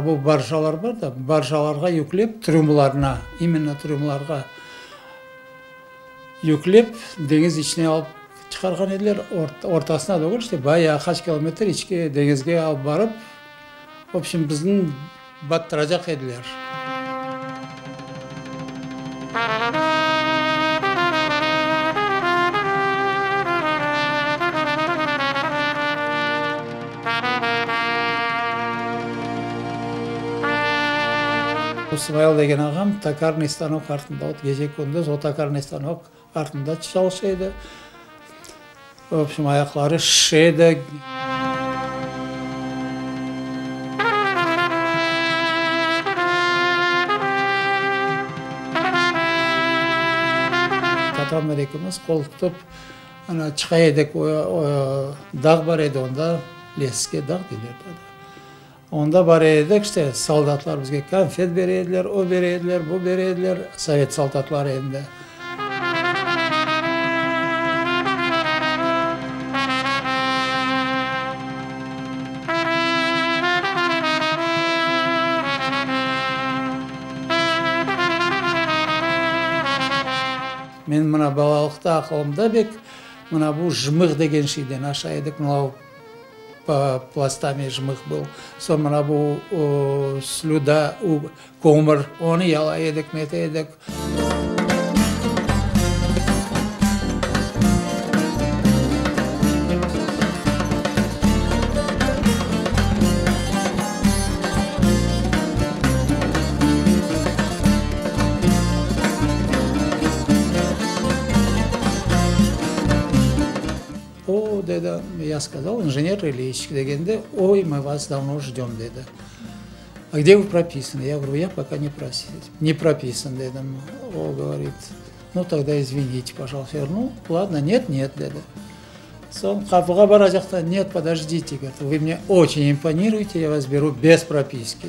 Mına bu barjalar bar da, barjalarğa yüklep, trümlarına, imенно trümlarğa yüklep, deñiz içine alıp çıqarğan ediler. Ortasına degil, işte, bayağı qaç kilometr içke deñizge alıp barıp, v obşem, bizni battıracaq ediler. Smail degen ağam tokarnıy stanok artında, ot gece-kündüz o tokarnıy stanok artında çalışa edi. V obşem, ayaqları şişe edi. Tatamlar ekimiz qol tutıp, ana, çıqa edik, o, dağ bar edi onda, Leske dağ deyler edi. Onda bar edik, işte, soldatlar bizge konfet bere ediler, o bere ediler, bu bere ediler, sovet soldatları endi. Men mına balalıqta aqılımda bek, mına bu jmıh degen şeyden aşay edik, mına plastami jmıh bul, soñ mına bu slüda, kömür, onı yalay edik, nete edik. O, dedi, ya skazal, injener-releyşçik degende, oy, mı vas davno jdöm, dedi. A gde vı propisanı? Ya govorю, ya poka ne propisan, dedim. O, govorit, nu, togda izvinite, pojalısta. Ya govorю, nu, ladno, net, net, dedi. Soñ qapığa baracaqta, net, podojdite, govorit, vı mne oçen imponiruyete, ya vas beru bez propiski.